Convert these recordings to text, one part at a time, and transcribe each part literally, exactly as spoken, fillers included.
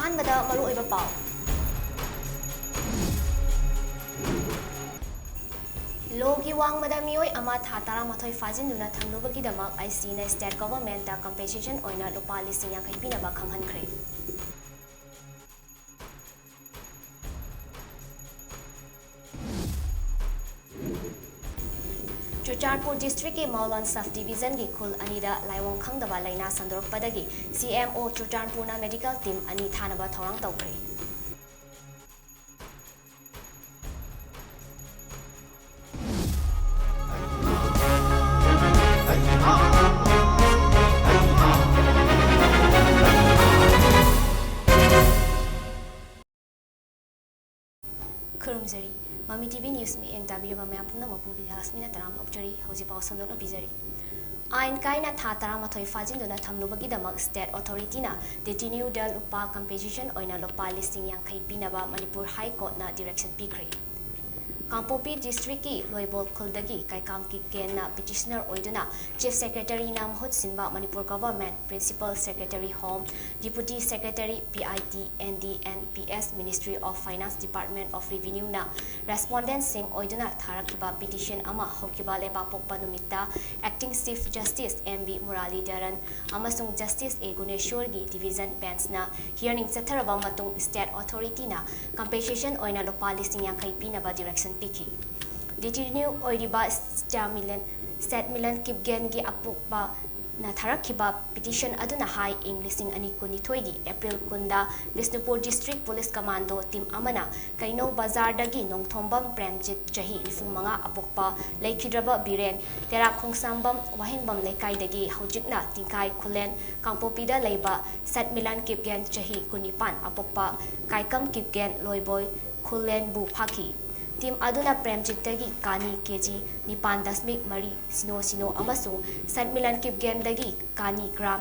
ꯑꯍꯥꯟꯕꯗ ꯃꯔꯨꯑꯣꯏꯕ ꯄꯥꯎ꯫ ꯂꯣꯒꯤ ꯋꯥꯡꯃꯗ ꯃꯤꯑꯣꯏ ꯑꯃ ꯊꯥ ꯇꯔꯥꯃꯥꯊꯣꯏ ꯐꯥꯖꯤꯟꯗꯨꯅ ꯊꯝꯂꯨꯕꯒꯤꯗꯃꯛ ꯑꯥꯏ ꯁꯤꯅ state governmentꯇ compensation ꯑꯣꯏꯅ ꯂꯨꯄꯥ ꯂꯤꯁꯤꯡ ꯌꯥꯡꯈꯩ ꯄꯤꯅꯕ ꯈꯪꯍꯟꯈ꯭ꯔꯦ꯫ ꯆꯨꯔꯆꯥꯟꯄꯨꯔ districtꯀꯤ ꯃꯥꯎꯂꯣꯟ sub divisionꯒꯤ ꯈꯨꯜ ꯑꯅꯤꯗ ꯂꯥꯏꯑꯣꯡ ꯈꯪꯗꯕ ꯂꯥꯏꯅꯥ ꯁꯟꯗꯣꯔꯛꯄꯗꯒꯤ ꯁꯤ ꯑꯦꯝ ꯑꯣ ꯆꯨꯔꯆꯥꯟꯄꯨꯔꯅ medical team ꯑꯅꯤ ꯊꯥꯅꯕ ꯊꯧꯔꯥꯡ ꯇꯧꯈ꯭ꯔꯦ꯫ ꯈꯨꯔꯨꯝꯖꯔꯤ꯫ ꯃꯃꯤ ꯇꯤ ꯚꯤ news ꯃꯤꯠꯌꯦꯡ ꯇꯥꯕꯤꯔꯤꯕ ꯃꯌꯥꯝ ꯄꯨꯝꯅꯃꯛꯄꯨ ꯕꯤꯗ꯭ꯌꯥꯂꯛꯁꯃꯤꯅ ꯇꯔꯥꯝꯅ ꯑꯣꯛꯆꯔꯤ꯫ ꯍꯧꯖꯤꯛ ꯄꯥꯎ ꯁꯟꯗꯣꯛꯅ ꯄꯤꯖꯔꯤ꯫ ꯑꯥꯏꯟ ꯀꯥꯏꯅ ꯊꯥ ꯇꯔꯥꯃꯥꯊꯣꯏ ꯐꯥꯖꯤꯟꯗꯨꯅ ꯊꯝꯂꯨꯕꯒꯤꯗꯃꯛ state authorityꯅ detaineeꯗ ꯂꯨꯄꯥ compensation ꯑꯣꯏꯅ ꯂꯨꯄꯥ ꯂꯤꯁꯤꯡ ꯌꯥꯡꯈꯩ ꯄꯤꯅꯕ ꯃꯅꯤꯄꯨꯔ High Courtꯅ direction ꯄꯤꯈ꯭ꯔꯦ꯫ ꯀꯥꯡꯄꯣꯛꯄꯤ districtꯀꯤ ꯂꯣꯏꯕꯣꯜ ꯈꯨꯜꯗꯒꯤ ꯀꯩꯀꯥꯝ ꯀꯤꯞꯒꯦꯟꯅ petitioner ꯑꯣꯏꯗꯨꯅ chief secretaryꯅ ꯃꯍꯨꯠ ꯁꯤꯟꯕ Manipur government, principal secretary home, deputy secretary P I T, N D and P S, Ministry of Finance, Department of Revenueꯅ respondentꯁꯤꯡ ꯑꯣꯏꯗꯨꯅ ꯊꯥꯔꯛꯈꯤꯕ petition ꯑꯃ ꯍꯧꯈꯤꯕ ꯂꯩꯕꯥꯛꯄꯣꯛꯄ ꯅꯨꯃꯤꯠꯇ acting chief justice M V Muralidharan ꯑꯃꯁꯨꯡ justice A ꯒꯨꯅꯦꯁꯣꯔꯒꯤ division benchꯅ hearing ꯆꯠꯊꯔꯕ ꯃꯇꯨꯡ state authorityꯅ compensation ꯑꯣꯏꯅ ꯂꯨꯄꯥ ꯂꯤꯁꯤꯡ ꯌꯥꯡꯈꯩ ꯄꯤꯅꯕ direction ꯄꯤꯈꯤ꯫ Detainee ꯑꯣꯏꯔꯤꯕ ꯁ꯭ꯇꯥꯃꯤꯂꯟ, ꯁꯦꯠꯃꯤꯂꯟ ꯀꯤꯞꯒꯦꯟꯒꯤ ꯑꯄꯣꯛꯄꯅ ꯊꯥꯔꯛꯈꯤꯕ petition ꯑꯗꯨꯅ ꯍꯥꯏ, ꯏꯪ ꯂꯤꯁꯤꯡ ꯑꯅꯤ ꯀꯨꯟꯅꯤꯊꯣꯏꯒꯤ April ꯀꯨꯟꯗ Bishnupur district police commando team ꯑꯃꯅ ꯀꯩꯅꯧ ꯕꯖꯥꯔꯗꯒꯤ ꯅꯣꯡꯊꯣꯝꯕꯝ ꯄ꯭ꯔꯦꯝꯖꯤꯠ, ꯆꯍꯤ ꯅꯤꯐꯨ ꯃꯉꯥ ꯑꯄꯣꯛꯄ, ꯂꯩꯈꯤꯗ꯭ꯔꯕ ꯕꯤꯔꯦꯟ, ꯇꯦꯔꯥ ꯈꯣꯡꯁꯥꯝꯕꯝ ꯋꯥꯍꯦꯡꯕꯝ ꯂꯩꯀꯥꯏꯗꯒꯤ ꯍꯧꯖꯤꯛꯅ ꯇꯤꯡꯈꯥꯏ ꯈꯨꯂꯦꯟ ꯀꯥꯡꯄꯣꯛꯄꯤꯗ ꯂꯩꯕ ꯁꯠꯃꯤꯂꯟ ꯀꯤꯞꯒꯦꯟ, ꯆꯍꯤ ꯀꯨꯟꯅꯤꯄꯥꯟ ꯑꯄꯣꯛꯄ, ꯀꯥꯏꯀꯝ ꯀꯤꯞꯒꯦꯟ, ꯂꯣꯏꯕꯣꯏ ꯈꯨꯂꯦꯟꯕꯨ ꯐꯥꯈꯤ꯫ Team ꯑꯗꯨꯅ ꯄ꯭ꯔꯦꯝꯖꯤꯠꯇꯒꯤ ꯀꯥꯅꯤ ꯀꯦ ꯖꯤ ꯅꯤꯄꯥꯟ ꯗꯁꯃꯤꯛ ꯃꯔꯤ ꯁꯤꯅꯣ ꯁꯤꯅꯣ ꯑꯃꯁꯨꯡ ꯁꯠꯃꯤꯂꯟ ꯀꯤꯞꯒꯦꯟꯗꯒꯤ ꯀꯥꯅꯤ gram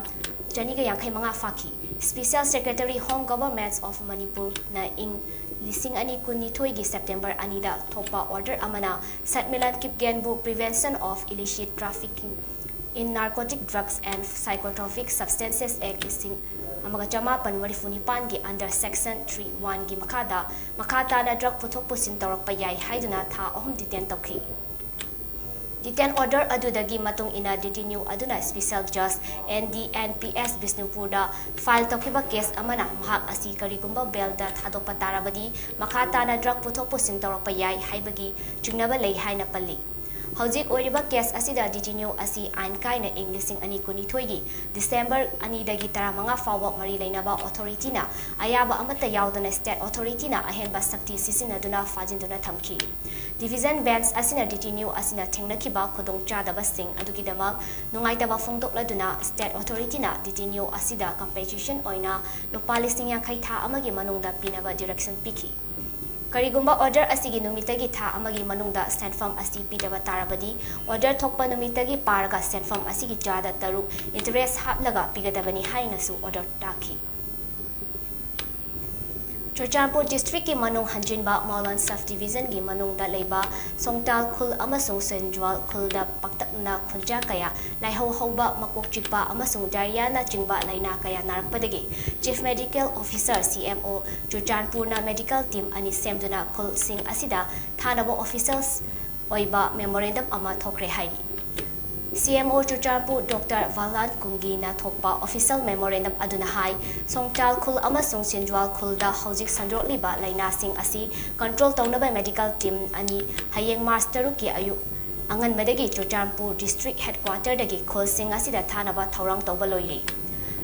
ꯆꯅꯤꯒ ꯌꯥꯡꯈꯩ ꯃꯉꯥ ꯐꯥꯈꯤ꯫ Special Secretary Home Government of Manipurꯅ ꯏꯪ ꯂꯤꯁꯤꯡ ꯑꯅꯤ ꯀꯨꯟꯅꯤꯊꯣꯏꯒꯤ September ꯑꯅꯤꯗ ꯊꯣꯛꯄ order ꯑꯃꯅ ꯁꯠꯃꯤꯂꯟ ꯀꯤꯞꯒꯦꯟꯕꯨ Prevention of Illicit Trafficking in Narcotic Drugs and Psychotropic Substances Act ꯂꯤꯁꯤꯡ ꯑꯃꯒ ꯆꯃꯥꯄꯟ ꯃꯔꯤꯐꯨ ꯅꯤꯄꯥꯟꯒꯤ under section three one ꯒꯤ ꯃꯈꯥꯗ ꯃꯈꯥ ꯇꯥꯅ drug ꯄꯨꯊꯣꯛ ꯄꯨꯁꯤꯟ ꯇꯧꯔꯛꯄ ꯌꯥꯏ ꯍꯥꯏꯗꯨꯅ ꯊꯥ ꯑꯍꯨꯝ detain ꯇꯧꯈꯤ꯫ Detain order ꯑꯗꯨꯗꯒꯤ ꯃꯇꯨꯡ ꯏꯟꯅ detainee ꯑꯗꯨꯅ special judge N D N P S ꯕꯤꯁꯅꯨꯄꯨꯔꯗ file ꯇꯧꯈꯤꯕ case ꯑꯃꯅ ꯃꯍꯥꯛ ꯑꯁꯤ ꯀꯔꯤꯒꯨꯝꯕ bailꯗ ꯊꯥꯗꯣꯛꯄ ꯇꯥꯔꯕꯗꯤ ꯃꯈꯥ ꯇꯥꯅ drug ꯄꯨꯊꯣꯛ ꯄꯨꯁꯤꯟ ꯇꯧꯔꯛꯄ ꯌꯥꯏ ꯍꯥꯏꯕꯒꯤ ꯆꯤꯡꯅꯕ ꯂꯩ ꯍꯥꯏꯅ ꯄꯜꯂꯤ꯫ ꯍꯧꯖꯤꯛ ꯑꯣꯏꯔꯤꯕ case ꯑꯁꯤꯗ detainee ꯑꯁꯤ ꯑꯥꯏꯟ ꯀꯥꯏꯅ ꯏꯪ ꯂꯤꯁꯤꯡ ꯑꯅꯤ ꯀꯨꯟꯅꯤꯊꯣꯏꯒꯤ December ꯑꯅꯤꯗꯒꯤ ꯇꯔꯥꯃꯉꯥ ꯐꯥꯎꯕ ꯃꯔꯤ ꯂꯩꯅꯕ authorityꯅ ꯑꯌꯥꯕ ꯑꯃꯠꯇ ꯌꯥꯎꯗꯅ state authorityꯅ ꯑꯍꯦꯟꯕ ꯁꯛꯇꯤ ꯁꯤꯖꯤꯟꯅꯗꯨꯅ ꯐꯥꯖꯤꯟꯗꯨꯅ ꯊꯝꯈꯤ꯫ Division bench ꯑꯁꯤꯅ detainee ꯑꯁꯤꯅ ꯊꯦꯡꯅꯈꯤꯕ ꯈꯨꯗꯣꯡꯆꯥꯗꯕꯁꯤꯡ ꯑꯗꯨꯒꯤꯗꯃꯛ ꯅꯨꯡꯉꯥꯏꯇꯕ ꯐꯣꯡꯗꯣꯛꯂꯗꯨꯅ state authorityꯅ detainee ꯑꯁꯤꯗ compensation ꯑꯣꯏꯅ ꯂꯨꯄꯥ ꯂꯤꯁꯤꯡ ꯌꯥꯡꯈꯩ ꯊꯥ ꯑꯃꯒꯤ ꯃꯅꯨꯡꯗ ꯄꯤꯅꯕ direction ꯄꯤꯈꯤ꯫ ꯀꯔꯤꯒꯨꯝꯕ order ꯑꯁꯤꯒꯤ ꯅꯨꯃꯤꯠꯇꯒꯤ ꯊꯥ ꯑꯃꯒꯤ ꯃꯅꯨꯡꯗ ꯁꯦꯟꯐꯝ ꯑꯁꯤ ꯄꯤꯗꯕ ꯇꯥꯔꯕꯗꯤ, order ꯊꯣꯛꯄ ꯅꯨꯃꯤꯠꯇꯒꯤ ꯄꯥꯔꯒ ꯁꯦꯟꯐꯝ ꯑꯁꯤꯒꯤ ꯆꯥꯗ ꯇꯔꯨꯛ interest ꯍꯥꯞꯂꯒ ꯄꯤꯒꯗꯕꯅꯤ ꯍꯥꯏꯅꯁꯨ order ꯇꯥꯈꯤ꯫ ꯆꯨꯔꯆꯥꯟꯄꯨꯔ districtꯀꯤ ꯃꯅꯨꯡ ꯍꯟꯖꯤꯟꯕ ꯃꯥꯎꯂꯥꯟ sub divisionꯒꯤ ꯃꯅꯨꯡꯗ ꯂꯩꯕ ꯁꯣꯡꯇꯥꯜ ꯈꯨꯜ ꯑꯃꯁꯨꯡ ꯁꯦꯟꯖ꯭ꯋꯥꯜ ꯈꯨꯜꯗ ꯄꯥꯛꯇꯛꯅ ꯈꯨꯟꯖꯥ ꯀꯌꯥ, ꯂꯥꯏꯍꯧ ꯍꯧꯕ, ꯃꯀꯣꯛ ꯆꯤꯛꯄ ꯑꯃꯁꯨꯡ diarrheaꯅꯆꯤꯡꯕ ꯂꯥꯏꯅꯥ ꯀꯌꯥ ꯅꯥꯔꯛꯄꯗꯒꯤ Chief Medical Officer, C M O, ꯆꯨꯔꯆꯥꯟꯄꯨꯔꯅ medical team ꯑꯅꯤ ꯁꯦꯝꯗꯨꯅ ꯈꯨꯜꯁꯤꯡ ꯑꯁꯤꯗ ꯊꯥꯅꯕ officials ꯑꯣꯏꯕ memorandum ꯑꯃ ꯊꯣꯛꯈ꯭ꯔꯦ ꯍꯥꯏꯔꯤ꯫ C M O Churachandpur Doctor ꯚꯥꯂꯥꯟ ꯀꯨꯝꯒꯤꯅ ꯊꯣꯛꯄ official memorandum ꯑꯗꯨꯅ ꯍꯥꯏ, ꯁꯣꯡꯇꯥꯜ ꯈꯨꯜ ꯑꯃꯁꯨꯡ ꯁꯤꯟꯖ꯭ꯋꯥꯜ ꯈꯨꯜꯗ ꯍꯧꯖꯤꯛ ꯁꯟꯗꯣꯔꯛꯂꯤꯕ ꯂꯥꯏꯅꯥꯁꯤꯡ ꯑꯁꯤ control ꯇꯧꯅꯕ medical team ꯑꯅꯤ ꯍꯌꯦꯡ March ꯇꯔꯨꯛꯀꯤ ꯑꯌꯨꯛ ꯑꯉꯟꯕꯗꯒꯤ ꯆꯨꯔꯆꯥꯟꯄꯨꯔ district headquarterꯗꯒꯤ ꯈꯨꯜꯁꯤꯡ ꯑꯁꯤꯗ ꯊꯥꯅꯕ ꯊꯧꯔꯥꯡ ꯇꯧꯕ ꯂꯣꯏꯔꯦ꯫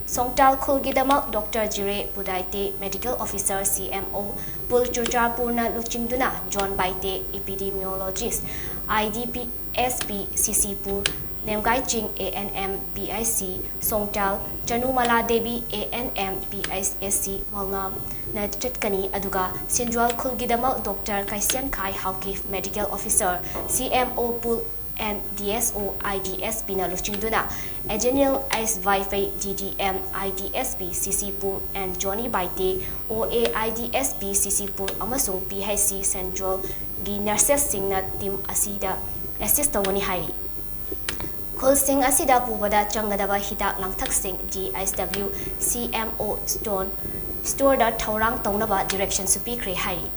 ꯁꯣꯡꯇꯥꯜ ꯈꯨꯜꯒꯤꯗꯃꯛ Doctor ꯖꯤꯔꯦ ꯄꯨꯗꯥꯏꯇꯦ, Medical Officer, C M O, ꯄꯨꯜ ꯆꯨꯔꯆꯥꯟꯄꯨꯔꯅ ꯂꯨꯆꯤꯡꯗꯨꯅ John Baite, Epidemiologist, I D P S P, C C ꯄꯨꯔ, ꯅꯦꯝꯒꯥꯏ ꯆꯤꯡ, A N M, P I C, ꯁꯣꯡꯇꯥꯜ, ꯆꯅꯨꯃꯂꯥ Devi, A N M, P I S C, ꯃꯥꯎꯂꯥꯝꯅ ꯆꯠꯀꯅꯤ꯫ ꯑꯗꯨꯒ ꯁꯤꯟꯖ꯭ꯋꯥꯜ ꯈꯨꯜꯒꯤꯗꯃꯛ Doctor ꯀꯩꯁꯦꯟꯈꯥꯏ Haokip, Medical Officer, C M O ꯄꯨꯜ, and D S O I D S Pꯅ ꯂꯨꯆꯤꯡꯗꯨꯅ ꯑꯦꯖꯦꯅꯤꯌꯦꯜ H Vaiphei, D D M I D S P C C ꯄꯨꯔ, and Joni Baite, O A I D S P C C ꯄꯨꯔ ꯑꯃꯁꯨꯡ P H C ꯁꯦꯟꯇ꯭ꯔꯦꯜꯒꯤ nurses ꯁꯤꯡꯅ team ꯑꯁꯤꯗ assist ꯇꯧꯒꯅꯤ ꯍꯥꯏꯔꯤ꯫ ꯈꯨꯜꯁꯤꯡ ꯑꯁꯤꯗ ꯄꯨꯕꯗ ꯆꯪꯒꯗꯕ ꯍꯤꯗꯥꯛ ꯂꯥꯡꯊꯛꯁꯤꯡ D S W C M O store, storeꯗ ꯊꯧꯔꯥꯡ ꯇꯧꯅꯕ directionꯁꯨ ꯄꯤꯈ꯭ꯔꯦ ꯍꯥꯏꯔꯤ꯫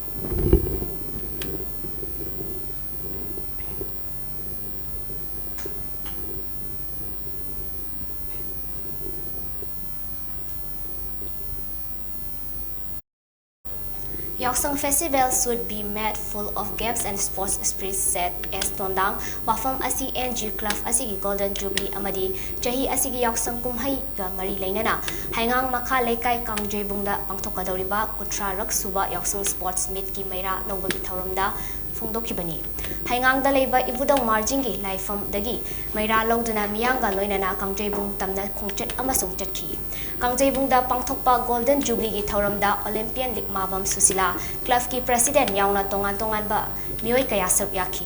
Yaosang festival should be made full of games and sports spirit, said S Tondang꯫ ꯋꯥꯐꯝ ꯑꯁꯤ N G club ꯑꯁꯤꯒꯤ Golden Jubilee ꯑꯃꯗꯤ ꯆꯍꯤ ꯑꯁꯤꯒꯤ ꯌꯥꯎꯁꯪ ꯀꯨꯝꯍꯩꯒ ꯃꯔꯤ ꯂꯩꯅꯅ ꯍꯩꯉꯥꯡ ꯃꯈꯥ ꯂꯩꯀꯥꯏ ꯀꯥꯡꯖꯩꯕꯨꯡꯗ ꯄꯥꯡꯊꯣꯛꯀꯗꯧꯔꯤꯕ ꯀꯨꯟꯊ꯭ꯔꯥꯔꯛ ꯁꯨꯕ ꯌꯥꯎꯁꯪ sports meetꯀꯤ ꯃꯩꯔꯥ ꯂꯧꯕꯒꯤ ꯊꯧꯔꯝꯗ ꯐꯣꯡꯗꯣꯛꯈꯤꯕꯅꯤ꯫ ꯍꯩꯉꯥꯡꯗ ꯂꯩꯕ ꯏꯕꯨꯙꯧ ꯃꯥꯔꯖꯤꯡꯒꯤ ꯂꯥꯏꯐꯝꯗꯒꯤ ꯃꯩꯔꯥ ꯂꯧꯗꯨꯅ ꯃꯤꯌꯥꯝꯒ ꯂꯣꯏꯅꯅ ꯀꯥꯡꯖꯩꯕꯨꯡ ꯇꯝꯅ ꯈꯣꯡꯆꯠ ꯑꯃꯁꯨꯡ ꯆꯠꯈꯤ꯫ ꯀꯥꯡꯖꯩꯕꯨꯡꯗ ꯄꯥꯡꯊꯣꯛꯄ Golden Jubileeꯒꯤ ꯊꯧꯔꯝꯗ Olympian ꯂꯤꯛꯃꯥꯕꯝ ꯁꯨꯁꯤꯂꯥ, clubꯀꯤ president ꯌꯥꯎꯅ ꯇꯣꯉꯥꯟ ꯇꯣꯉꯥꯟꯕ ꯃꯤꯑꯣꯏ ꯀꯌꯥ ꯁꯔꯨꯛ ꯌꯥꯈꯤ꯫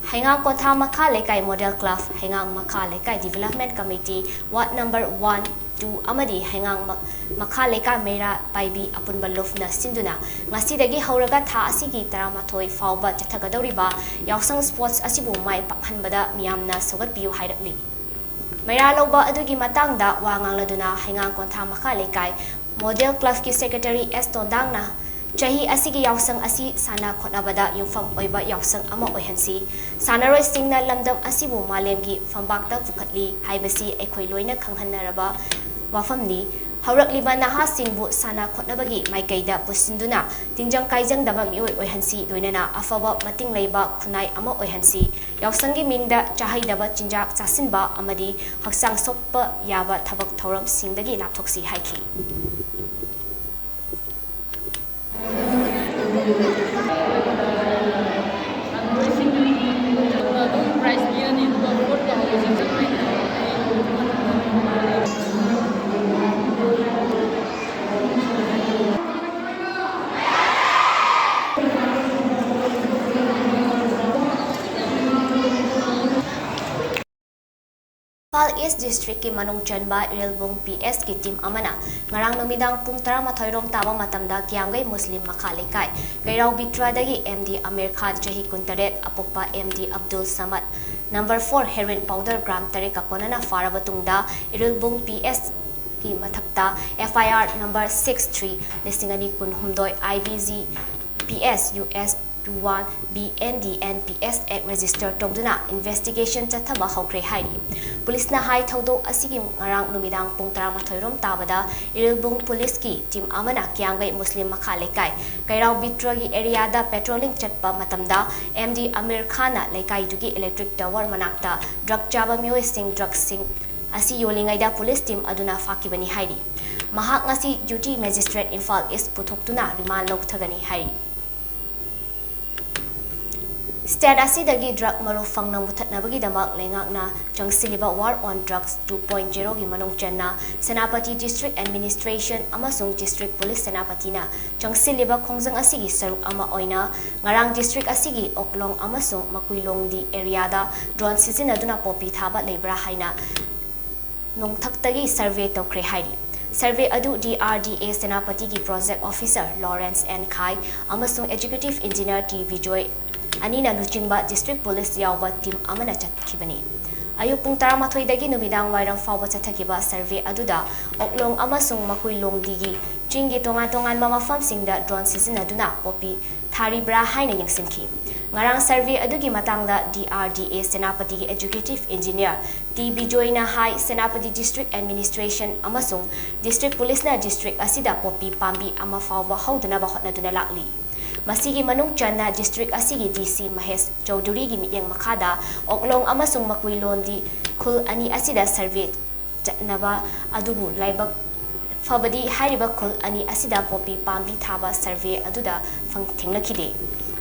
ꯍꯩꯉꯥꯡ ꯀꯣꯟꯊꯥ ꯃꯈꯥ ꯂꯩꯀꯥꯏ model club, ꯍꯩꯉꯥꯡ ꯃꯈꯥ ꯂꯩꯀꯥꯏ development committee, ward number one, two ꯑꯃꯗꯤ ꯍꯩꯉꯥꯡ ꯃ-, ꯃꯈꯥ ꯂꯩꯀꯥꯏ ꯃꯩꯔꯥ ꯄꯥꯏꯕꯤ ꯑꯄꯨꯟꯕ ꯂꯨꯞꯅ ꯁꯤꯟꯗꯨꯅ ꯉꯁꯤꯗꯒꯤ ꯍꯧꯔꯒ ꯊꯥ ꯑꯁꯤꯒꯤ ꯇꯔꯥꯃꯥꯊꯣꯏ ꯐꯥꯎꯕ ꯆꯠꯊꯒꯗꯧꯔꯤꯕ ꯌꯥꯎꯁꯪ sports ꯑꯁꯤꯕꯨ ꯃꯥꯏ ꯄꯥꯛꯍꯟꯕꯗ ꯃꯤꯌꯥꯝꯅ ꯁꯧꯒꯠꯄꯤꯌꯨ ꯍꯥꯏꯔꯛꯂꯤ꯫ ꯃꯩꯔꯥ ꯂꯧꯕ ꯑꯗꯨꯒꯤ ꯃꯇꯥꯡꯗ ꯋꯥ ꯉꯥꯡꯂꯗꯨꯅ ꯍꯩꯉꯥꯡ ꯀꯣꯟꯊꯥ ꯃꯈꯥ ꯂꯩꯀꯥꯏ model clubꯀꯤ secretary S ꯇꯣꯟꯗꯥꯡꯅ ꯆꯍꯤ ꯑꯁꯤꯒꯤ ꯌꯥꯎꯁꯪ ꯑꯁꯤ ꯁꯥꯟꯅ ꯈꯣꯠꯅꯕꯗ ꯌꯨꯝꯐꯝ ꯑꯣꯏꯕ ꯌꯥꯎꯁꯪ ꯑꯃ ꯑꯣꯏꯍꯟꯁꯤ, ꯁꯥꯟꯅꯔꯣꯏꯁꯤꯡꯅ ꯂꯝꯗꯝ ꯑꯁꯤꯕꯨ ꯃꯥꯂꯦꯝꯒꯤ ꯐꯝꯕꯥꯛꯇ ꯄꯨꯈꯠꯂꯤ ꯍꯥꯏꯕꯁꯤ ꯑꯩꯈꯣꯏ ꯂꯣꯏꯅ ꯈꯪꯍꯟꯅꯔꯕ ꯋꯥꯐꯝꯅꯤ꯫ ꯍꯧꯔꯛꯂꯤꯕ ꯅꯍꯥꯁꯤꯡꯕꯨ ꯁꯥꯟꯅ ꯈꯣꯠꯅꯕꯒꯤ ꯃꯥꯏꯀꯩꯗ ꯄꯨꯁꯤꯟꯗꯨꯅ ꯇꯤꯟꯖꯪ ꯀꯥꯏꯖꯪꯗꯕ ꯃꯤꯑꯣꯏ ꯑꯣꯏꯍꯟꯁꯤ, ꯂꯣꯏꯅꯅ ꯑꯐꯕ ꯃꯇꯤꯡ ꯂꯩꯕ ꯈꯨꯟꯅꯥꯏ ꯑꯃ ꯑꯣꯏꯍꯟꯁꯤ꯫ ꯌꯥꯎꯁꯪꯒꯤ ꯃꯤꯡꯗ ꯆꯥꯍꯩꯗꯕ ꯆꯤꯟꯖꯥꯛ ꯆꯥꯁꯤꯟꯕ ꯑꯃꯗꯤ ꯍꯛꯆꯥꯡ ꯁꯣꯛꯄ ꯌꯥꯕ ꯊꯕꯛ ꯊꯧꯔꯝꯁꯤꯡꯗꯒꯤ ꯂꯥꯞꯊꯣꯛꯁꯤ ꯍꯥꯏꯈꯤ꯫ ꯏꯝꯐꯥꯜ East Districtꯀꯤ ꯃꯅꯨꯡ ꯆꯟꯕ ꯏꯔꯤꯜꯕꯨꯡ P Sꯀꯤ team ꯑꯃꯅ ꯉꯔꯥꯡ ꯅꯨꯃꯤꯗꯥꯡ ꯄꯨꯡ ꯇꯔꯥꯃꯥꯊꯣꯏ ꯔꯣꯝ ꯇꯥꯕ ꯃꯇꯝꯗ ꯀꯤꯌꯥꯝꯒꯩ ꯃꯨꯁꯂꯤꯝ ꯃꯈꯥ ꯂꯩꯀꯥꯏ ꯀꯩꯔꯥꯎ ꯕꯤꯇ꯭ꯔꯥꯗꯒꯤ M D ꯑꯃꯤꯔ ꯈꯥꯟ, ꯆꯍꯤ ꯀꯨꯟꯇꯔꯦꯠ, ꯑꯄꯣꯛꯄ M D Abdul ꯁꯃꯗ, Number four heroin powder gram ꯇꯔꯦꯠꯀ ꯀꯣꯟꯅꯅ ꯐꯥꯔꯕ ꯇꯨꯡꯗ ꯏꯔꯤꯜꯕꯨꯡ P S ꯀꯤ ꯃꯊꯛꯇ F I R number six three, ꯂꯤꯁꯤꯡ ꯑꯅꯤ ꯀꯨꯟꯍꯨꯝꯗꯣꯏ I B G P S U S two one B N D N P S Act register ꯇꯧꯗꯨꯅ investigation ꯆꯠꯊꯕ ꯍꯧꯈ꯭ꯔꯦ ꯍꯥꯏꯔꯤ꯫ ꯄꯨꯂꯤꯁꯅ ꯍꯥꯏ ꯊꯧꯗꯣꯛ ꯑꯁꯤꯒꯤ ꯉꯔꯥꯡ ꯅꯨꯃꯤꯗꯥꯡ ꯄꯨꯡ ꯇꯔꯥꯃꯥꯊꯣꯏ ꯔꯣꯝ ꯇꯥꯕꯗ ꯏꯔꯤꯜꯕꯨꯡ ꯄꯨꯂꯤꯁꯀꯤ team ꯑꯃꯅ ꯀꯤꯌꯥꯝꯒꯩ ꯃꯨꯁꯂꯤꯝ ꯃꯈꯥ ꯂꯩꯀꯥꯏ ꯀꯩꯔꯥꯎ ꯕꯤꯇ꯭ꯔꯒꯤ areaꯗ patrolling ꯆꯠꯄ ꯃꯇꯝꯗ M D ꯑꯃꯤꯔ ꯈꯥꯟꯅ ꯂꯩꯀꯥꯏꯗꯨꯒꯤ electric tower ꯃꯅꯥꯛꯇ drug ꯆꯥꯕ ꯃꯤꯑꯣꯏꯁꯤꯡ drugꯁꯤꯡ ꯑꯁꯤ ꯌꯣꯜꯂꯤꯉꯩꯗ ꯄꯨꯂꯤꯁ team ꯑꯗꯨꯅ ꯐꯥꯈꯤꯕꯅꯤ ꯍꯥꯏꯔꯤ꯫ ꯃꯍꯥꯛ ꯉꯁꯤ duty magistrate ꯏꯝꯐꯥꯜ East ꯄꯨꯊꯣꯛꯇꯨꯅ remand ꯂꯧꯊꯒꯅꯤ ꯍꯥꯏꯔꯤ꯫ State ꯑꯁꯤꯗꯒꯤ drug ꯃꯔꯨ ꯐꯪꯅ ꯃꯨꯊꯠꯅꯕꯒꯤꯗꯃꯛ ꯂꯩꯉꯥꯛꯅ ꯆꯪꯁꯤꯜꯂꯤꯕ War on Drugs two point zeroꯒꯤ ꯃꯅꯨꯡ ꯆꯟꯅ ꯁꯦꯅꯥꯄꯇꯤ District Administration ꯑꯃꯁꯨꯡ District Police ꯁꯦꯅꯥꯄꯇꯤꯅ ꯆꯪꯁꯤꯜꯂꯤꯕ ꯈꯣꯡꯖꯪ ꯑꯁꯤꯒꯤ ꯁꯔꯨꯛ ꯑꯃ ꯑꯣꯏꯅ ꯉꯔꯥꯡ district ꯑꯁꯤꯒꯤ ꯑꯣꯛꯂꯣꯡ ꯑꯃꯁꯨꯡ ꯃꯀꯨꯏꯂꯣꯡꯗꯤ areaꯗ drone ꯁꯤꯖꯤꯟꯅꯗꯨꯅ ꯄꯣꯄꯤ ꯊꯥꯕ ꯂꯩꯕ꯭ꯔꯥ ꯍꯥꯏꯅ ꯅꯣꯡꯊꯛꯇꯒꯤ survey ꯇꯧꯈ꯭ꯔꯦ ꯍꯥꯏꯔꯤ꯫ Survey ꯑꯗꯨ D R D A ꯁꯦꯅꯥꯄꯇꯤꯒꯤ project officer Lawrence N ꯈꯥꯏ ꯑꯃꯁꯨꯡ executive engineer T ꯕꯤꯖꯣꯏ ꯑꯅꯤꯅ ꯂꯨꯆꯤꯡꯕ district police ꯌꯥꯎꯕ team ꯑꯃꯅ ꯆꯠꯈꯤꯕꯅꯤ꯫ ꯑꯌꯨꯛ ꯄꯨꯡ ꯇꯔꯥꯃꯥꯊꯣꯏꯗꯒꯤ ꯅꯨꯃꯤꯗꯥꯡ ꯋꯥꯏꯔꯝ ꯐꯥꯎꯕ ꯆꯠꯊꯈꯤꯕ survey ꯑꯗꯨꯗ ꯑꯣꯛꯂꯣꯡ ꯑꯃꯁꯨꯡ ꯃꯀꯨꯏꯂꯣꯡꯗꯤꯒꯤ ꯆꯤꯡꯒꯤ ꯇꯣꯉꯥꯟ ꯇꯣꯉꯥꯟꯕ ꯃꯐꯝꯁꯤꯡꯗ drone ꯁꯤꯖꯤꯟꯅꯗꯨꯅ ꯄꯣꯄꯤ ꯊꯥꯔꯤꯕ꯭ꯔꯥ ꯍꯥꯏꯅ ꯌꯦꯡꯁꯤꯟꯈꯤ꯫ ꯉꯔꯥꯡ survey ꯑꯗꯨꯒꯤ ꯃꯇꯥꯡꯗ D R D A ꯁꯦꯅꯥꯄꯇꯤꯒꯤ executive engineer T ꯕꯤꯖꯣꯏꯅ ꯍꯥꯏ, ꯁꯦꯅꯥꯄꯇꯤ District Administration ꯑꯃꯁꯨꯡ District Policeꯅ district ꯑꯁꯤꯗ ꯄꯣꯄꯤ ꯄꯥꯝꯕꯤ ꯑꯃ ꯐꯥꯎꯕ ꯍꯧꯗꯅꯕ ꯍꯣꯠꯅꯗꯨꯅ ꯂꯥꯛꯂꯤ꯫ ꯃꯁꯤꯒꯤ ꯃꯅꯨꯡ ꯆꯟꯅ district ꯑꯁꯤꯒꯤ D C ꯃꯍꯦꯁ ꯆꯧꯙꯨꯔꯤꯒꯤ ꯃꯤꯠꯌꯦꯡ ꯃꯈꯥꯗ ꯑꯣꯛꯂꯣꯡ ꯑꯃꯁꯨꯡ ꯃꯀꯨꯏꯂꯣꯟꯗꯤ ꯈꯨꯜ ꯑꯅꯤ ꯑꯁꯤꯗ survey ꯆꯠꯅꯕ ꯑꯗꯨꯕꯨ ꯂꯥꯏꯕꯛ ꯐꯕꯗꯤ ꯍꯥꯏꯔꯤꯕ ꯈꯨꯜ ꯑꯅꯤ ꯑꯁꯤꯗ ꯄꯣꯄꯤ ꯄꯥꯝꯕꯤ ꯊꯥꯕ survey ꯑꯗꯨꯗ ꯐꯪ-, ꯊꯦꯡꯅꯈꯤꯗꯦ꯫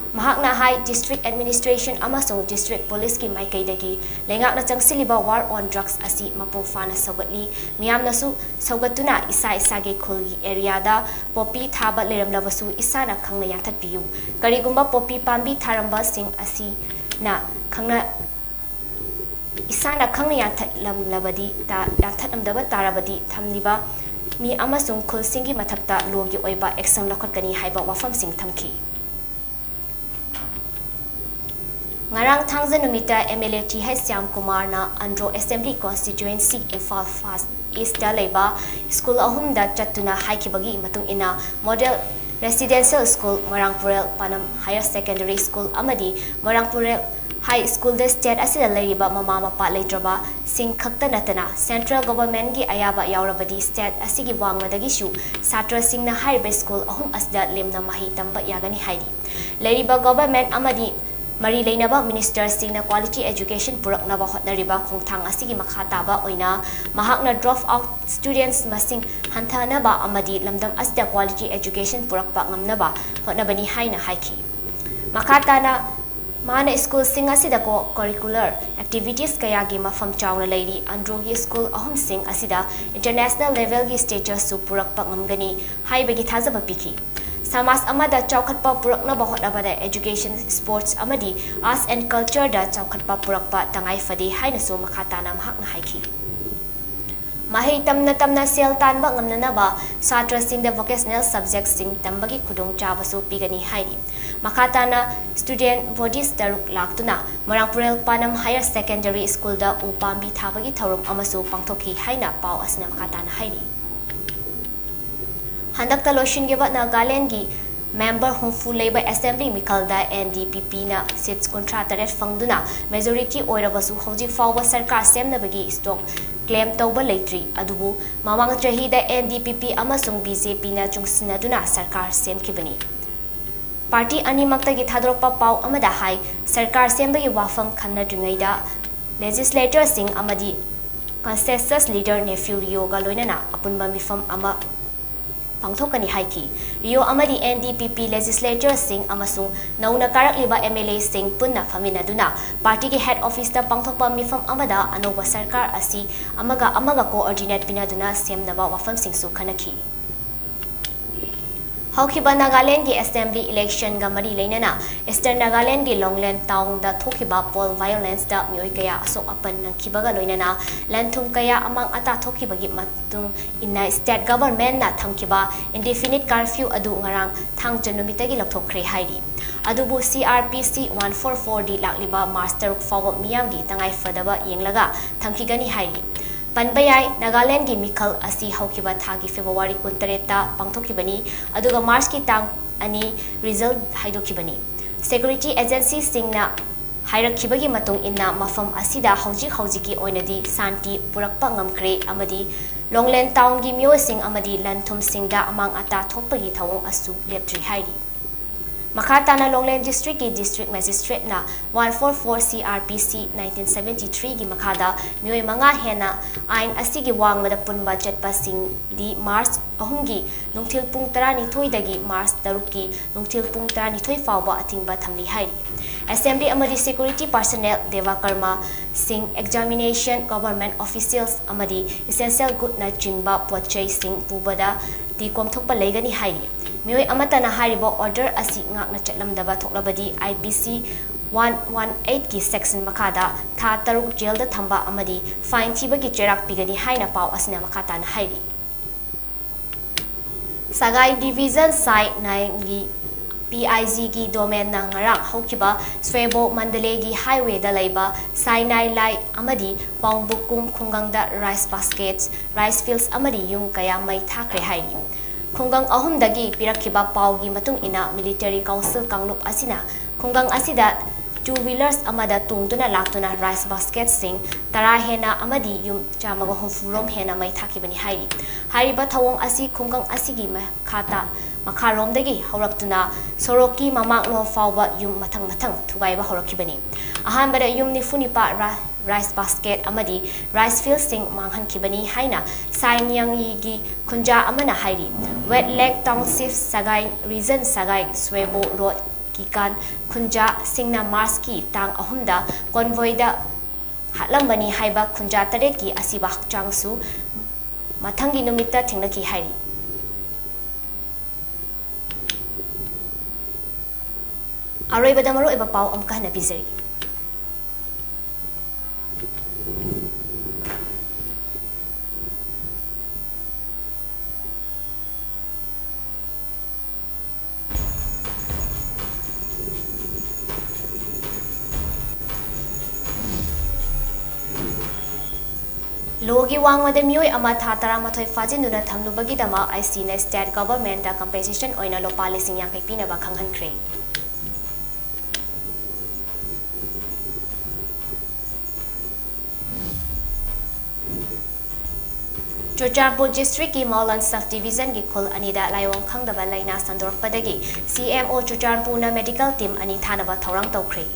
ꯃꯍꯥꯛꯅ ꯍꯥꯏ, District Administration ꯑꯃꯁꯨꯡ District Policeꯀꯤ ꯃꯥꯏꯀꯩꯗꯒꯤ ꯂꯩꯉꯥꯛꯅ ꯆꯪꯁꯤꯜꯂꯤꯕ War on Drugs ꯑꯁꯤ ꯃꯄꯨꯡ ꯐꯥꯅ ꯁꯧꯒꯠꯂꯤ꯫ ꯃꯤꯌꯥꯝꯅꯁꯨ ꯁꯧꯒꯠꯇꯨꯅ ꯏꯁꯥ ꯏꯁꯥꯒꯤ ꯈꯨꯜꯒꯤ areaꯗ ꯄꯣꯄꯤ ꯊꯥꯕ ꯂꯩꯔꯝꯂꯕꯁꯨ ꯏꯁꯥꯅ ꯈꯪꯅ ꯌꯥꯟꯊꯠꯄꯤꯌꯨ꯫ ꯀꯔꯤꯒꯨꯝꯕ ꯄꯣꯄꯤ ꯄꯥꯝꯕꯤ ꯊꯥꯔꯝꯕꯁꯤꯡ ꯑꯁꯤꯅ ꯈꯪꯅ ꯏꯁꯥꯅ ꯈꯪꯅ ꯌꯥꯟꯊꯠꯂꯝꯂꯕꯗꯤ ꯇꯥ-, ꯌꯥꯟꯊꯠꯂꯝꯗꯕ ꯇꯥꯔꯕꯗꯤ ꯊꯝꯂꯤꯕ ꯃꯤ ꯑꯃꯁꯨꯡ ꯈꯨꯜꯁꯤꯡꯒꯤ ꯃꯊꯛꯇ lawꯒꯤ ꯑꯣꯏꯕ action ꯂꯧꯈꯠꯀꯅꯤ ꯍꯥꯏꯕ ꯋꯥꯐꯝꯁꯤꯡ ꯊꯝꯈꯤ꯫ ꯉꯔꯥꯡ ꯊꯥꯡꯖ ꯅꯨꯃꯤꯠꯇ MLA Th Shyamkumar ꯅ Andro Assembly Constituency, Imphal First East ꯇ ꯂꯩꯕ ꯁ꯭ꯀꯨꯜ ꯑꯍꯨꯝꯗ ꯆꯠꯇꯨꯅ ꯍꯥꯏꯈꯤꯕꯒꯤ ꯃꯇꯨꯡ ꯏꯟꯅ, Model Residential School, ꯃꯣꯏꯔꯥꯡꯄꯨꯔꯦꯜ ꯄꯥꯅꯝ Higher Secondary School ꯑꯃꯗꯤ ꯃꯣꯏꯔꯥꯡꯄꯨꯔꯦꯜ High School ꯗ state ꯑꯁꯤꯗ ꯂꯩꯔꯤꯕ ꯃꯃꯥ ꯃꯄꯥ ꯂꯩꯇ꯭ꯔꯕ ꯁꯤꯡ ꯈꯛꯇ ꯅꯠꯇꯅ central government ꯀꯤ ꯑꯌꯥꯕ ꯌꯥꯎꯔꯕꯗꯤ state ꯑꯁꯤꯒꯤ ꯋꯥꯡꯃꯗꯒꯤꯁꯨ ꯁꯥꯇ꯭ꯔꯁꯤꯡꯅ ꯍꯥꯏꯔꯤꯕ ꯁ꯭ꯀꯨꯜ ꯑꯍꯨꯝ ꯑꯁꯤꯗ ꯂꯦꯝꯅ ꯃꯍꯩ ꯇꯝꯕ ꯌꯥꯒꯅꯤ ꯍꯥꯏꯔꯤ꯫ ꯂꯩꯔꯤꯕ government ꯑꯃꯗꯤ ꯃꯔꯤ ꯂꯩꯅꯕ minister ꯁꯤꯡꯅ quality education ꯄꯨꯔꯛꯅꯕ ꯍꯣꯠꯅꯔꯤꯕ ꯈꯣꯡꯊꯥꯡ ꯑꯁꯤꯒꯤ ꯃꯈꯥ ꯇꯥꯕ ꯑꯣꯏꯅ ꯃꯍꯥꯛꯅ drop out students ꯃꯁꯤꯡ ꯍꯟꯊꯅꯕ ꯑꯃꯗꯤ ꯂꯝꯗꯝ ꯑꯁꯤꯗ quality education ꯄꯨꯔꯛꯄ ꯉꯝꯅꯕ ꯍꯣꯠꯅꯕꯅꯤ ꯍꯥꯏꯅ ꯍꯥꯏꯈꯤ꯫ ꯃꯈꯥ ꯇꯥꯅ ꯃꯥꯅ ꯁ꯭ꯀꯨꯜꯁꯤꯡ ꯑꯁꯤꯗ co-curricular activities ꯀꯌꯥꯒꯤ ꯃꯐꯝ ꯆꯥꯎꯅ ꯂꯩꯔꯤ, ꯑꯟꯗ꯭ꯔꯣꯒꯤ ꯁ꯭ꯀꯨꯜ ꯑꯍꯨꯝꯁꯤꯡ ꯑꯁꯤꯗ international level ꯒꯤ status ꯁꯨ ꯄꯨꯔꯛꯄ ꯉꯝꯒꯅꯤ ꯍꯥꯏꯕꯒꯤ ꯊꯥꯖꯕ ꯄꯤꯈꯤ꯫ ꯁꯃꯥꯖ ꯑꯃꯗ ꯆꯥꯎꯈꯠꯄ ꯄꯨꯔꯛꯅꯕ ꯍꯣꯠꯅꯕꯗ education, sports ꯑꯃꯗꯤ arts and culture ꯗ ꯆꯥꯎꯈꯠꯄ ꯄꯨꯔꯛꯄ ꯇꯉꯥꯏ ꯐꯗꯦ ꯍꯥꯏꯅꯁꯨ ꯃꯈꯥ ꯇꯥꯅ ꯃꯍꯥꯛꯅ ꯍꯥꯏꯈꯤ꯫ ꯃꯍꯩ ꯇꯝꯅ ꯇꯝꯅ ꯁꯦꯜ ꯇꯥꯟꯕ ꯉꯝꯅꯅꯕ ꯁꯥꯇ꯭ꯔꯁꯤꯡꯗ vocational subject ꯁꯤꯡ ꯇꯝꯕꯒꯤ ꯈꯨꯗꯣꯡꯆꯥꯕꯁꯨ ꯄꯤꯒꯅꯤ ꯍꯥꯏꯔꯤ꯫ ꯃꯈꯥ ꯇꯥꯅ student bodies ꯇꯔꯨꯛ ꯂꯥꯛꯇꯨꯅ ꯃꯣꯏꯔꯥꯡꯄꯨꯔꯦꯜ ꯄꯥꯅꯝ Higher Secondary School ꯗ ꯎ ꯄꯥꯝꯕꯤ ꯊꯥꯕꯒꯤ ꯊꯧꯔꯝ ꯑꯃꯁꯨ ꯄꯥꯡꯊꯣꯛꯈꯤ ꯍꯥꯏꯅ ꯄꯥꯎ ꯑꯁꯤꯅ ꯃꯈꯥ ꯇꯥꯅ ꯍꯥꯏꯔꯤ꯫ ꯍꯟꯗꯛꯇ ꯂꯣꯏꯁꯤꯟꯈꯤꯕ ꯅꯥꯒꯥꯂꯦꯟꯒꯤ member ꯍꯨꯝꯐꯨ ꯂꯩꯕ assembly ꯃꯤꯈꯜꯗ NDPP ꯅ seats ꯀꯨꯟꯊ꯭ꯔꯥ ꯇꯔꯦꯠ ꯐꯪꯗꯨꯅ majority ꯑꯣꯏꯔꯕꯁꯨ ꯍꯧꯖꯤꯛ ꯐꯥꯎꯕ ꯁꯔꯀꯥꯔ ꯁꯦꯝꯅꯕꯒꯤ stock claim ꯇꯧꯕ ꯂꯩꯇ꯭ꯔꯤ꯫ ꯑꯗꯨꯕꯨ ꯃꯃꯥꯡ ꯆꯍꯤꯗ NDPP ꯑꯃꯁꯨꯡ BJP ꯅ ꯆꯨꯡꯁꯤꯟꯅꯗꯨꯅ ꯁꯔꯀꯥꯔ ꯁꯦꯝꯈꯤꯕꯅꯤ꯫ Party ꯑꯅꯤꯃꯛꯇꯒꯤ ꯊꯥꯗꯣꯔꯛꯄ ꯄꯥꯎ ꯑꯃꯗ ꯍꯥꯏ, ꯁꯔꯀꯥꯔ ꯁꯦꯝꯕꯒꯤ ꯋꯥꯐꯝ ꯈꯟꯅꯗ꯭ꯔꯤꯉꯩꯗ legislator ꯁꯤꯡ ꯑꯃꯗꯤ consensus leader Neiphiu Rio ꯒ ꯂꯣꯏꯅꯅ ꯑꯄꯨꯟꯕ ꯃꯤꯐꯝ ꯑꯃ ꯄꯥꯡꯊꯣꯛꯀꯅꯤ ꯍꯥꯏꯈꯤ꯫ Rio ꯑꯃꯗꯤ NDPP legislator ꯁꯤꯡ ꯑꯃꯁꯨꯡ ꯅꯧꯅ ꯀꯥꯔꯛꯂꯤꯕ MLA ꯁꯤꯡ ꯄꯨꯟꯅ ꯐꯝꯃꯤꯟꯅꯗꯨꯅ party ꯒꯤ head office ꯇ ꯄꯥꯡꯊꯣꯛꯄ ꯃꯤꯐꯝ ꯑꯃꯗ ꯑꯅꯧꯕ ꯁꯔꯀꯥꯔ ꯑꯁꯤ ꯑꯃꯒ ꯑꯃꯒ coordinate ꯄꯤꯅꯗꯨꯅ ꯁꯦꯝꯅꯕ ꯋꯥꯐꯝꯁꯤꯡꯁꯨ ꯈꯟꯅꯈꯤ꯫ ꯍꯧꯈꯤꯕ ꯅꯥꯒꯥꯂꯦꯟꯒꯤ ꯑꯦꯁꯦꯝꯕ꯭ꯂꯤ ꯏꯂꯦꯛꯁꯟꯒ ꯃꯔꯤ ꯂꯩꯅꯅ ꯏꯁꯇꯔꯟ ꯅꯥꯒꯥꯂꯦꯟꯒꯤ ꯂꯣꯡꯂꯦꯟ ꯇꯥꯎꯟꯗ ꯊꯣꯛꯈꯤꯕ ꯄꯣꯜ ꯚꯥꯏꯑꯣꯂꯦꯟꯁꯇ ꯃꯤꯑꯣꯏ ꯀꯌꯥ ꯑꯁꯣꯛ ꯑꯄꯟ ꯅꯪꯈꯤꯕꯒ ꯂꯣꯏꯅꯅ ꯂꯟ ꯊꯨꯝ ꯀꯌꯥ ꯑꯃꯥꯡ ꯑꯇꯥ ꯊꯣꯛꯈꯤꯕꯒꯤ ꯃꯇꯨꯡ ꯏꯟꯅ ꯁ꯭ꯇꯦꯠ ꯒꯚꯔꯟꯃꯦꯟꯠꯅ ꯊꯝꯈꯤꯕ ꯏꯟꯗꯤꯐꯤꯅꯤꯠ ꯀꯥꯔꯐ꯭ꯌꯨ ꯑꯗꯨ ꯉꯔꯥꯡ ꯊꯥꯡꯖ ꯅꯨꯃꯤꯠꯇꯒꯤ ꯂꯧꯊꯣꯛꯈ꯭ꯔꯦ ꯍꯥꯏꯔꯤ꯫ ꯑꯗꯨꯕꯨ C R P C one four four D ꯂꯥꯛꯂꯤꯕ ꯃꯥꯔꯆ ꯇꯔꯨꯛ ꯐꯥꯎꯕ ꯃꯤꯌꯥꯝꯒꯤ ꯇꯉꯥꯏ ꯐꯗꯕ ꯌꯦꯡꯂꯒ ꯊꯝꯈꯤꯒꯅꯤ ꯍꯥꯏꯔꯤ꯫ ꯄꯟꯕ ꯌꯥꯏ, ꯅꯥꯒꯥꯂꯦꯟꯒꯤ ꯃꯤꯈꯜ ꯑꯁꯤ ꯍꯧꯈꯤꯕ ꯊꯥꯒꯤ ꯐꯦꯕ꯭ꯔꯨꯋꯥꯔꯤ ꯀꯨꯟꯇꯔꯦꯠꯇ ꯄꯥꯡꯊꯣꯛꯈꯤꯕꯅꯤ, ꯑꯗꯨꯒ ꯃꯥꯔꯆꯀꯤ ꯇꯥꯡ ꯑꯅꯤ ꯔꯤꯖꯜꯠ ꯍꯥꯏꯗꯣꯛꯈꯤꯕꯅꯤ꯫ ꯁꯦꯀ꯭ꯌꯨꯔꯤꯇꯤ ꯑꯦꯖꯦꯟꯁꯤꯁꯤꯡꯅ ꯍꯥꯏꯔꯛꯈꯤꯕꯒꯤ ꯃꯇꯨꯡ ꯏꯟꯅ ꯃꯐꯝ ꯑꯁꯤꯗ ꯍꯧꯖꯤꯛ ꯍꯧꯖꯤꯛꯀꯤ ꯑꯣꯏꯅꯗꯤ ꯁꯥꯟꯇꯤ ꯄꯨꯔꯛꯄ ꯉꯝꯈ꯭ꯔꯦ ꯑꯃꯗꯤ ꯂꯣꯡꯂꯦꯟ ꯇꯥꯎꯟꯒꯤ ꯃꯤꯑꯣꯏꯁꯤꯡ ꯑꯃꯗꯤ ꯂꯟ ꯊꯨꯝꯁꯤꯡꯗ ꯑꯃꯥꯡ ꯑꯇꯥ ꯊꯣꯛꯄꯒꯤ ꯊꯧꯑꯣꯡ ꯑꯁꯨ ꯂꯦꯞꯇ꯭ꯔꯤ ꯍꯥꯏꯔꯤ꯫ ꯃꯈꯥ ꯇꯥꯅ ꯂꯣꯡꯂꯦꯟ ꯗꯤꯁꯇ꯭ꯔꯤꯛꯀꯤ district ꯃꯦꯖꯤꯁꯇ꯭ꯔꯦꯠꯅ one four four C R P C nineteen seventy three ꯒꯤ ꯃꯈꯥꯗ ꯃꯤꯑꯣꯏ ꯃꯉꯥ ꯍꯦꯟꯅ ꯑꯥꯏꯟ ꯑꯁꯤꯒꯤ ꯋꯥꯡꯃꯗ ꯄꯨꯟꯕ ꯆꯠꯄꯁꯤꯡꯗꯤ ꯃꯥꯔꯆ ꯑꯍꯨꯝꯒꯤ ꯅꯨꯡꯊꯤꯜ ꯄꯨꯡ ꯇꯔꯥꯅꯤꯊꯣꯏꯗꯒꯤ ꯃꯥꯔꯆ ꯇꯔꯨꯛꯀꯤ ꯅꯨꯡꯊꯤꯜ ꯄꯨꯡ ꯇꯔꯥꯅꯤꯊꯣꯏ ꯐꯥꯎꯕ ꯑꯊꯤꯡꯕ ꯊꯝꯂꯤ ꯍꯥꯏꯔꯤ꯫ ꯑꯦꯁꯦꯝꯕ꯭ꯂꯤ ꯑꯃꯗꯤ ꯁꯦꯀ꯭ꯌꯨꯔꯤꯇꯤ ꯄꯥꯔꯁꯅꯦꯜ, ꯗꯦꯕꯥ ꯀꯔꯃ ꯁꯤꯡ, ꯑꯦꯛꯖꯥꯃꯤꯅꯦꯁꯟ, ꯒꯚꯔꯟꯃꯦꯟꯠ ꯑꯣꯐꯤꯁꯤꯌꯦꯜꯁ ꯑꯃꯗꯤ ꯏꯁꯦꯟꯁꯤꯌꯦꯜ ꯒꯨꯗꯅꯆꯤꯡꯕ ꯄꯣꯠ ꯆꯩꯁꯤꯡ ꯄꯨꯕꯗꯗꯤ ꯀꯣꯝꯊꯣꯛꯄ ꯂꯩꯒꯅꯤ ꯍꯥꯏꯔꯤ꯫ ꯃꯤꯑꯣꯏ ꯑꯃꯠꯇꯅ ꯍꯥꯏꯔꯤꯕ ꯑꯣꯔꯗꯔ ꯑꯁꯤ ꯉꯥꯛꯅ ꯆꯠꯂꯝꯗꯕ ꯊꯣꯛꯂꯕꯗꯤ I P C one one eight ꯀꯤ ꯁꯦꯛꯁꯟ ꯃꯈꯥꯗ ꯊꯥ ꯇꯔꯨꯛ ꯖꯦꯜꯗ ꯊꯝꯕ ꯑꯃꯗꯤ ꯐꯥꯏꯟ ꯊꯤꯕꯒꯤ ꯆꯩꯔꯥꯛ ꯄꯤꯒꯅꯤ ꯍꯥꯏꯅ ꯄꯥꯎ ꯑꯁꯤꯅ ꯃꯈꯥ ꯇꯥꯅ ꯍꯥꯏꯔꯤ꯫ ꯁꯒꯥꯏ ꯗꯤꯚꯤꯖꯟ ꯁꯥꯏ ꯅꯥꯏꯒꯤ P I G ꯒꯤ ꯗꯣꯃꯦꯟꯅ ꯉꯔꯥꯡ ꯍꯧꯈꯤꯕ ꯁ꯭ꯋꯦꯕꯣ ꯃꯟꯗꯂꯦꯒꯤ ꯍꯥꯏꯋꯦꯗ ꯂꯩꯕ ꯁꯥꯏ ꯅꯥꯏ ꯂꯥꯏ ꯑꯃꯗꯤ ꯄꯥꯎꯕꯨꯀꯨꯝ ꯈꯨꯡꯒꯪꯗ ꯔꯥꯏꯁ ꯕꯥꯁꯀꯦꯠꯁ, ꯔꯥꯏꯁ ꯐꯤꯜꯁ ꯑꯃꯗꯤ ꯌꯨꯝ ꯀꯌꯥ ꯃꯩ ꯊꯥꯈ꯭ꯔꯦ ꯍꯥꯏꯔꯤ꯫ ꯈꯨꯡꯒꯪ ꯑꯍꯨꯝꯗꯒꯤ ꯄꯤꯔꯛꯈꯤꯕ ꯄꯥꯎꯒꯤ ꯃꯇꯨꯡ ꯏꯟꯅ, ꯃꯤꯂꯤꯇꯔꯤ ꯀꯥꯎꯟꯁꯤꯜ ꯀꯥꯡꯂꯨꯞ ꯑꯁꯤꯅ ꯈꯨꯡꯒꯪ ꯑꯁꯤꯗ ꯇꯨ ꯋꯤꯂꯔꯁ ꯑꯃꯗ ꯇꯣꯡꯗꯨꯅ ꯂꯥꯛꯇꯨꯅ ꯔꯥꯏꯁ ꯕꯥꯁꯀꯦꯠꯁꯤꯡ ꯇꯔꯥ ꯍꯦꯟꯅ ꯑꯃꯗꯤ ꯌꯨꯝ ꯆꯥꯝꯃꯒ ꯍꯨꯝꯐꯨ ꯔꯣꯝ ꯍꯦꯟꯅ ꯃꯩ ꯊꯥꯈꯤꯕꯅꯤ ꯍꯥꯏꯔꯤ꯫ ꯍꯥꯏꯔꯤꯕ ꯊꯧꯑꯣꯡ ꯑꯁꯤ ꯈꯨꯡꯒꯪ ꯑꯁꯤꯒꯤ ꯃꯈꯥ ꯇꯥ-, ꯃꯈꯥꯔꯣꯝꯗꯒꯤ ꯍꯧꯔꯛꯇꯨꯅ ꯁꯣꯔꯣꯛꯀꯤ ꯃꯃꯥꯡꯂꯣꯝ ꯐꯥꯎꯕ ꯌꯨꯝ ꯃꯊꯪ ꯃꯊꯪ ꯊꯨꯒꯥꯏꯕ ꯍꯧꯔꯛꯈꯤꯕꯅꯤ꯫ ꯑꯍꯥꯟꯕꯗ ꯌꯨꯝ ꯅꯤꯐꯨ ꯅꯤꯄꯥꯟ ꯔꯥ-, ꯔꯥꯏꯁ ꯕꯥꯁꯀꯦꯠ ꯑꯃꯗꯤ ꯔꯥꯏꯁ ꯐꯤꯜꯁꯤꯡ ꯃꯥꯡꯍꯟꯈꯤꯕꯅꯤ ꯍꯥꯏꯅ ꯁꯥꯏ ꯅꯤꯌꯥꯡꯌꯤꯒꯤ ꯈꯨꯟꯖꯥ ꯑꯃꯅ ꯍꯥꯏꯔꯤ꯫ ꯋꯦꯠ ꯂꯦꯛ ꯇꯥꯎꯟꯁꯤꯞ ꯁꯒꯥꯏ ꯔꯤꯖꯟ ꯁꯒꯥꯏ ꯁ꯭ꯋꯦꯕꯣ ꯔꯣꯗ ꯀꯤꯀꯥꯟ ꯈꯨꯟꯖꯥꯁꯤꯡꯅ ꯃꯥꯔꯆꯀꯤ ꯇꯥꯡ ꯑꯍꯨꯝꯗ ꯀꯣꯟꯚꯣꯏꯗ ꯍꯥꯠꯂꯝꯕꯅꯤ ꯍꯥꯏꯕ ꯈꯨꯟꯖꯥ ꯇꯔꯦꯠꯀꯤ ꯑꯁꯤꯕ ꯍꯛꯆꯥꯡꯁꯨ ꯃꯊꯪꯒꯤ ꯅꯨꯃꯤꯠꯇ ꯊꯦꯡꯅꯈꯤ ꯍꯥꯏꯔꯤ꯫ ꯑꯔꯣꯏꯕꯗ ꯃꯔꯨꯑꯣꯏꯕ ꯄꯥꯎ ꯑꯃꯨꯛꯀ ꯍꯟꯅ ꯄꯤꯖꯔꯤ꯫ ꯂꯣꯒꯤ ꯋꯥꯡꯃꯗ ꯃꯤꯑꯣꯏ ꯑꯃ ꯊꯥ ꯇꯔꯥꯃꯥꯊꯣꯏ ꯐꯥꯖꯤꯟꯗꯨꯅ ꯊꯝꯂꯨꯕꯒꯤꯗꯃꯛ ꯑꯥꯏ ꯁꯤꯅ state governmentꯇ compensation ꯑꯣꯏꯅ ꯂꯨꯄꯥ ꯂꯤꯁꯤꯡ ꯌꯥꯡꯈꯩ ꯄꯤꯅꯕ ꯈꯪꯍꯟꯈ꯭ꯔꯦ꯫ ꯆꯨꯔꯆꯥꯟꯄꯨꯔ districtꯀꯤ ꯃꯥꯎꯂꯟ sub divisionꯒꯤ ꯈꯨꯜ ꯑꯅꯤꯗ ꯂꯥꯏꯑꯣꯡ ꯈꯪꯗꯕ ꯂꯥꯏꯅꯥ ꯁꯟꯗꯣꯔꯛꯄꯗꯒꯤ ꯁꯤ ꯑꯦꯝ ꯑꯣ ꯆꯨꯔꯆꯥꯟꯄꯨꯔꯅ medical team ꯑꯅꯤ ꯊꯥꯅꯕ ꯊꯧꯔꯥꯡ ꯇꯧꯈ꯭ꯔꯦ꯫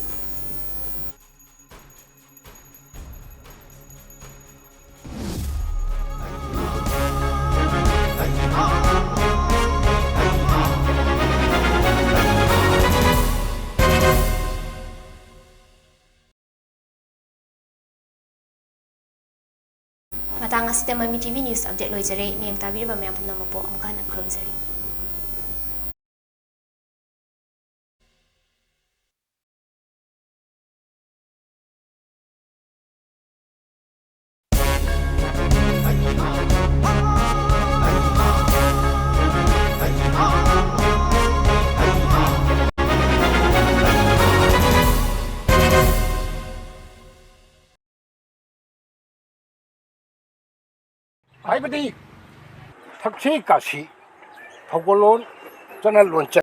ꯃꯇꯥꯡ ꯑꯁꯤꯗ ꯃꯃꯤ ꯇꯤ ꯚꯤ news update ꯂꯣꯏꯖꯔꯦ꯫ ꯃꯤꯠꯌꯦꯡ ꯇꯥꯕꯤꯔꯤꯕ ꯃꯌꯥꯝ ꯄꯨꯝꯅꯃꯛꯄꯨ ꯑꯃꯨꯛꯀ ꯍꯟꯅ ꯈꯨꯔꯨꯝꯖꯔꯤ꯫ ꯍꯥꯏꯕꯗꯤ ꯊꯛꯁꯤ ꯈꯥꯁꯤ, ꯊꯧꯒꯜꯂꯣꯟ, ꯆꯠꯅ ꯂꯣꯟꯆꯠ,